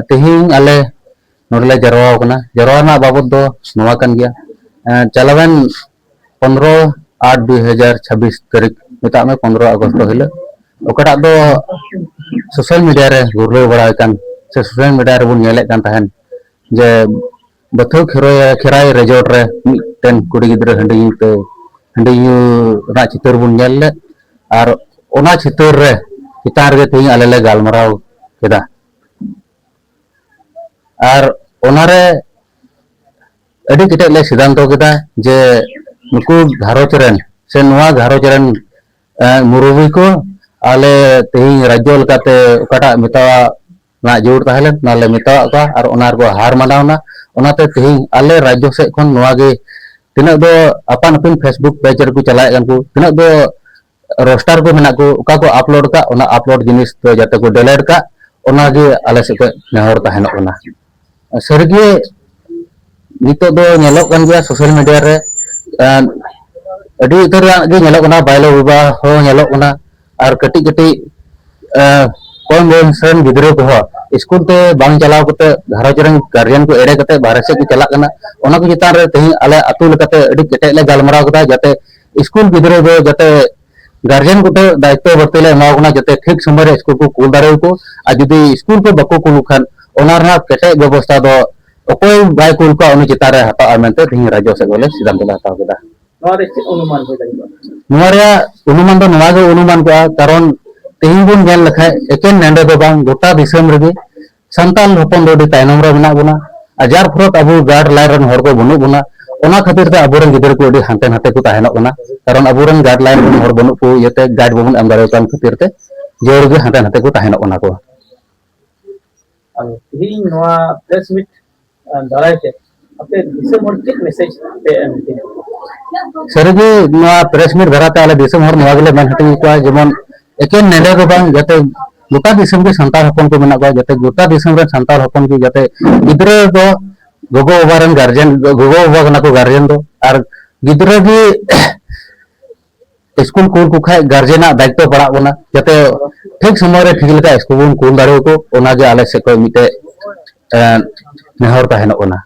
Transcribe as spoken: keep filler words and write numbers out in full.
ᱛᱮᱦᱮᱧ ᱟᱞᱮ ᱱᱚᱰᱮ ᱞᱮ ᱡᱟᱨᱣᱟ ᱟᱠᱟᱱᱟ᱾ ᱡᱟᱨᱣᱟ ᱨᱮᱱᱟᱜ ᱵᱟᱵᱚᱫ ᱫᱚ ᱱᱚᱣᱟ ᱠᱟᱱ ᱜᱮᱭᱟ᱾ ᱮᱸ, ᱪᱟᱞᱟᱣᱮᱱ ᱯᱚᱱᱨᱚ ᱟᱴ ᱫᱩ ᱦᱟᱡᱟᱨ ᱪᱷᱟᱵᱵᱤᱥ ᱛᱟᱹᱨᱤᱠᱷ, ᱢᱮᱛᱟᱜ ᱢᱮ ᱯᱚᱱᱨᱚ ᱟᱜᱚᱥᱴ ᱦᱤᱞᱳᱜ, ᱚᱠᱟᱴᱟᱜ ᱫᱚ ᱥᱳᱥᱟᱞ ᱢᱤᱰᱤᱭᱟ ᱨᱮ ᱜᱩᱨᱞᱟᱹᱣ ᱵᱟᱲᱟ ᱟᱠᱟᱱ ᱥᱮ ᱥᱳᱥᱟᱞ ᱢᱤᱰᱤᱭᱟ ᱨᱮᱵᱚᱱ ᱧᱮᱞᱮᱫ ᱠᱟᱱ ᱛᱟᱦᱮᱱ ᱡᱮ ᱵᱟᱹᱛᱷᱩ ᱠᱷᱮᱨᱳᱭ, ᱠᱷᱮᱨᱟᱭ ᱨᱮᱡᱚᱨᱴ ᱨᱮ ᱢᱤᱫᱴᱮᱱ ᱠᱩᱲᱤ ᱜᱤᱫᱽᱨᱟᱹ ᱦᱟᱺᱰᱤ ᱧᱩ ᱛᱮ, ᱦᱟᱺᱰᱤ ᱧᱩ ᱨᱮᱱᱟᱜ ᱪᱤᱛᱟᱹᱨ ᱵᱚᱱ ᱧᱮᱞ ᱞᱮᱫ, ᱟᱨ ᱚᱱᱟ ᱪᱤᱛᱟᱹᱨ ᱨᱮ ᱪᱮᱛᱟᱱ ᱨᱮᱜᱮ ᱛᱮᱦᱮᱧ ᱟᱞᱮ ᱞᱮ ᱜᱟᱞᱢᱟᱨᱟᱣ ᱠᱮᱫᱟ᱾ ᱟᱨ ᱚᱱᱟᱨᱮ ᱟᱹᱰᱤ ᱠᱮᱴᱮᱡ ᱞᱮ ᱥᱤᱫᱷᱟᱱᱛᱚ ᱠᱮᱫᱟ ᱡᱮ ᱱᱩᱠᱩ ᱜᱷᱟᱨᱚᱸᱡᱽ ᱨᱮᱱ ᱥᱮ ᱱᱚᱣᱟ ᱜᱷᱟᱨᱚᱸᱡᱽ ᱨᱮᱱ, ᱮᱸ, ᱢᱩᱨᱩᱵᱤ ᱠᱚ ᱟᱞᱮ ᱛᱮᱦᱮᱧ ᱨᱟᱡᱽᱡᱚ ᱞᱮᱠᱟᱛᱮ ᱚᱠᱟᱴᱟᱜ ᱢᱮᱛᱟᱣᱟᱜ ᱨᱮᱱᱟᱜ ᱡᱳᱨ ᱛᱟᱦᱮᱸ ᱞᱮᱱ, ᱚᱱᱟ ᱞᱮ ᱢᱮᱛᱟᱣᱟᱜ ᱠᱚᱣᱟ ᱟᱨ ᱚᱱᱟ ᱨᱮᱠᱚ ᱦᱟᱨ ᱢᱟᱱᱟᱣ ᱮᱱᱟ᱾ ᱚᱱᱟᱛᱮ ᱛᱮᱦᱮᱧ ᱟᱞᱮ ᱨᱟᱡᱽᱡᱚ ᱥᱮᱫ ᱠᱷᱚᱱ ᱱᱚᱣᱟ ᱜᱮ ᱛᱤᱱᱟᱹᱜ ᱫᱚ ᱟᱯᱟᱱ ᱟᱹᱯᱤᱱ Facebook ᱯᱮᱡᱽ ᱨᱮᱠᱚ ᱪᱟᱞᱟᱣᱮᱫ ᱠᱟᱱ ᱠᱚ, ᱛᱤᱱᱟᱹᱜ ᱫᱚ ᱨᱳᱥᱴᱟᱨ ᱠᱚ ᱢᱮᱱᱟᱜ ᱠᱚ, ᱚᱠᱟ ᱠᱚ ᱟᱯᱞᱳᱰ ᱠᱟᱜ, ᱚᱱᱟ ᱟᱯᱞᱳᱰ ᱡᱤᱱᱤᱥ ᱫᱚ ᱡᱟᱛᱮ ᱠᱚ ᱰᱤᱞᱤᱴ ᱠᱟᱜ, ᱚᱱᱟᱜᱮ ᱟᱞᱮ ᱥᱮᱫ ᱠᱷᱚᱱ ᱱᱮᱦᱚᱨ ᱛᱟᱦᱮᱱᱚᱜ ᱠᱟᱱᱟ᱾ ᱥᱟᱹᱨᱤᱜᱮ ᱱᱤᱛᱚᱜ ᱫᱚ ᱧᱮᱞᱚᱜ ᱠᱟᱱ ᱜᱮᱭᱟ ᱥᱳᱥᱟᱞ ᱢᱤᱰᱤᱭᱟ ᱨᱮ, ᱟᱸ, ᱟᱹᱰᱤ ᱩᱛᱟᱹᱨᱟᱜ ᱜᱮ ᱧᱮᱞᱚᱜ ᱠᱟᱱᱟ, ᱵᱟᱭᱞᱚ ᱵᱤᱵᱟᱦ ᱦᱚᱸ ᱧᱮᱞᱚᱜ ᱠᱟᱱᱟ, ᱟᱨ ᱠᱟᱹᱴᱤᱡ ᱠᱟᱹᱴᱤᱡ, ᱟᱸ, ᱠᱚᱢ ᱵᱚᱭᱮᱥ ᱨᱮᱱ ᱜᱤᱫᱽᱨᱟᱹ ᱠᱚᱦᱚᱸ ᱥᱠᱩᱞ ᱛᱮ ᱵᱟᱝ ᱪᱟᱞᱟᱣ ᱠᱟᱛᱮ ᱜᱷᱟᱨᱚᱸᱡᱽ ᱨᱮᱱ ᱜᱟᱨᱡᱮᱱ ᱠᱚ ᱮᱲᱮ ᱠᱟᱛᱮ ᱵᱟᱦᱨᱮ ᱥᱮᱫ ᱠᱚ ᱪᱟᱞᱟᱜ ᱠᱟᱱᱟ᱾ ᱚᱱᱟ ᱠᱚ ᱪᱮᱛᱟᱱ ᱨᱮ ᱛᱮᱦᱮᱧ ᱟᱞᱮ ᱟᱹᱛᱩ ᱞᱮᱠᱟᱛᱮ ᱟᱹᱰᱤ ᱠᱮᱴᱮᱡ ᱞᱮ ᱜᱟᱞᱢᱟᱨᱟᱣ ᱠᱮᱫᱟ, ᱡᱟᱛᱮ ᱥᱠᱩᱞ ᱜᱤᱫᱽᱨᱟᱹ ᱫᱚ ᱡᱟᱛᱮ ᱜᱟᱨᱡᱮᱱ ᱠᱚᱴᱷᱮᱱ ᱫᱟᱭᱤᱛᱛᱚ ᱵᱟᱹᱲᱛᱤ ᱞᱮ ᱮᱢᱟ ᱠᱚ ᱠᱟᱱᱟ, ᱡᱟᱛᱮ ᱴᱷᱤᱠ ᱥᱚᱢᱚᱭ ᱨᱮ ᱥᱠᱩᱞ ᱠᱚ ᱠᱩᱞ ᱫᱟᱲᱮᱭᱟᱠᱚ᱾ ᱟᱨ ᱡᱩᱫᱤ ᱥᱠᱩᱞ ᱠᱚ ᱵᱟᱠᱚ ᱠᱩᱞ ᱠᱷᱟᱱ, ᱚᱱᱟ ᱨᱮᱱᱟᱜ ᱠᱮᱴᱮᱡ ᱵᱮᱵᱚᱥᱛᱷᱟ ᱫᱚ ᱚᱠᱚᱭ ᱵᱟᱭ ᱠᱩᱞ ᱠᱚᱣᱟ, ᱩᱱᱤ ᱪᱮᱛᱟᱱ ᱨᱮ ᱦᱟᱛᱟᱣᱟ ᱢᱮᱱᱛᱮ ᱛᱮᱦᱮᱧ ᱨᱟᱡᱽᱡᱚ ᱥᱮᱫ ᱠᱷᱚᱱ ᱞᱮ ᱥᱤᱫᱷᱟᱱᱛᱚ ᱞᱮ ᱦᱟᱛᱟᱣ ᱠᱮᱫᱟ᱾ ᱱᱚᱣᱟ ᱨᱮ ᱪᱮᱫ ᱚᱱᱩᱢᱟᱱ ᱦᱩᱭ ᱫᱟᱲᱮᱭᱟᱜᱼᱟ? ᱱᱚᱣᱟ ᱨᱮᱭᱟᱜ ᱚᱱᱩᱢᱟᱱ ᱫᱚ ᱱᱚᱣᱟ ᱜᱮ ᱚᱱᱩᱢᱟᱱ ᱠᱚᱜᱼᱟ, ᱠᱟᱨᱚᱱ ᱛᱮᱦᱮᱧ ᱵᱚᱱ ᱧᱮᱞ ᱞᱮᱠᱷᱟᱡ ᱮᱠᱮᱱ ᱱᱮᱰᱮ ᱫᱚ ᱵᱟᱝ, ᱜᱚᱴᱟ ᱫᱤᱥᱚᱢ ᱨᱮᱜᱮ ᱥᱟᱱᱛᱟᱲ ᱦᱚᱯᱚᱱ ᱫᱚ ᱟᱹᱰᱤ ᱛᱟᱭᱱᱚᱢ ᱨᱮ ᱢᱮᱱᱟᱜ ᱵᱚᱱᱟ᱾ ᱟᱨ ᱡᱟᱨ ᱯᱷᱚᱞᱚᱛ ᱟᱵᱚ ᱜᱟᱭᱤᱰ ᱞᱟᱭᱤᱱ ᱨᱮᱱ ᱦᱚᱲ ᱠᱚ ᱵᱟᱹᱱᱩᱜ ᱵᱚᱱᱟ᱾ ᱚᱱᱟ ᱠᱷᱟᱹᱛᱤᱨ ᱛᱮ ᱟᱵᱚᱨᱮᱱ ᱜᱤᱫᱽᱨᱟᱹ ᱠᱚ ᱟᱹᱰᱤ ᱦᱟᱱᱛᱮ ᱱᱟᱛᱮ ᱠᱚ ᱛᱟᱦᱮᱱᱚᱜ ᱠᱟᱱᱟ, ᱠᱟᱨᱚᱱ ᱟᱵᱚᱨᱮᱱ ᱜᱟᱭᱤᱰ ᱞᱟᱭᱤᱱ ᱨᱮᱱ ᱦᱚᱲ ᱵᱟᱹᱱᱩᱜ ᱠᱚ ᱤᱭᱟᱹᱛᱮ ᱜᱟᱭᱤᱰ ᱵᱟᱵᱚᱱ ᱮᱢ ᱫᱟᱲᱮᱭᱟᱠᱚ ᱠᱟᱱ ᱠᱷᱟᱹᱛᱤᱨ ᱛᱮ ᱡᱳᱨ ᱜᱮ ᱦᱟᱱᱛᱮ ᱱᱟᱛᱮ ᱠᱚ ᱛᱟᱦᱮᱱᱚᱜ ᱠᱟᱱᱟ ᱠᱚ᱾ ᱟᱫᱚ ᱛᱮᱦᱮᱧ ᱱᱚᱣᱟ ᱯᱨᱮᱥ ᱢᱤᱴ ᱫᱟᱨᱟᱭ ᱛᱮ ᱟᱯᱮ ᱫᱤᱥᱚᱢ ᱦᱚᱲ ᱪᱮᱫ ᱢᱮᱥᱮᱡᱽ ᱯᱮ ᱮᱢ ᱦᱚᱪᱚᱭᱟ? ᱥᱟᱹᱨᱤᱜᱮ ᱱᱚᱣᱟ ᱯᱨᱮᱥ ᱢᱤᱴ ᱫᱟᱨᱟᱭ ᱛᱮ ᱟᱞᱮ ᱫᱤᱥᱚᱢ ᱦᱚᱲ ᱱᱚᱣᱟ ᱜᱮᱞᱮ ᱢᱮᱱ ᱦᱟᱹᱴᱤᱧ ᱟᱠᱚᱣᱟ, ᱡᱮᱢᱚᱱ ᱮᱠᱮᱱ ᱱᱮᱰᱮ ᱫᱚ ᱵᱟᱝ, ᱡᱟᱛᱮ ᱜᱚᱴᱟ ᱫᱤᱥᱚᱢ ᱜᱮ ᱥᱟᱱᱛᱟᱲ ᱦᱚᱯᱚᱱ ᱠᱚ ᱢᱮᱱᱟᱜ ᱠᱚᱣᱟ, ᱡᱟᱛᱮ ᱜᱚᱴᱟ ᱫᱤᱥᱚᱢ ᱨᱮᱱ ᱥᱟᱱᱛᱟᱲ ᱦᱚᱯᱚᱱ ᱜᱮ ᱡᱟᱛᱮ ᱜᱤᱫᱽᱨᱟᱹ ᱫᱚ ᱜᱚᱜᱚ ᱵᱟᱵᱟ ᱨᱮᱱ ᱜᱟᱨᱡᱮᱱ, ᱜᱚᱜᱚ ᱵᱟᱵᱟ ᱠᱟᱱᱟ ᱠᱚ ᱜᱟᱨᱡᱮᱱ ᱫᱚ, ᱟᱨ ᱜᱤᱫᱽᱨᱟᱹ ᱜᱮ ᱥᱠᱩᱞ ᱠᱩᱞ ᱠᱚ ᱠᱷᱟᱡ ᱜᱟᱨᱡᱮᱱᱟᱜ ᱫᱟᱭᱤᱛᱛᱚ ᱯᱟᱲᱟᱜ ᱵᱚᱱᱟ, ᱡᱟᱛᱮ ᱴᱷᱤᱠ ᱥᱚᱢᱚᱭ ᱨᱮ ᱴᱷᱤᱠ ᱞᱮᱠᱟ ᱥᱠᱩᱞ ᱵᱚᱱ ᱠᱩᱞ ᱫᱟᱲᱮᱭᱟᱠᱚ᱾ ᱚᱱᱟᱜᱮ ᱟᱞᱮ ᱥᱮᱫ ᱠᱷᱚᱱ ᱢᱤᱫᱴᱮᱡ ᱮᱸ, ᱱᱮᱦᱚᱨ ᱛᱟᱦᱮᱱᱚᱜ ᱠᱟᱱᱟ᱾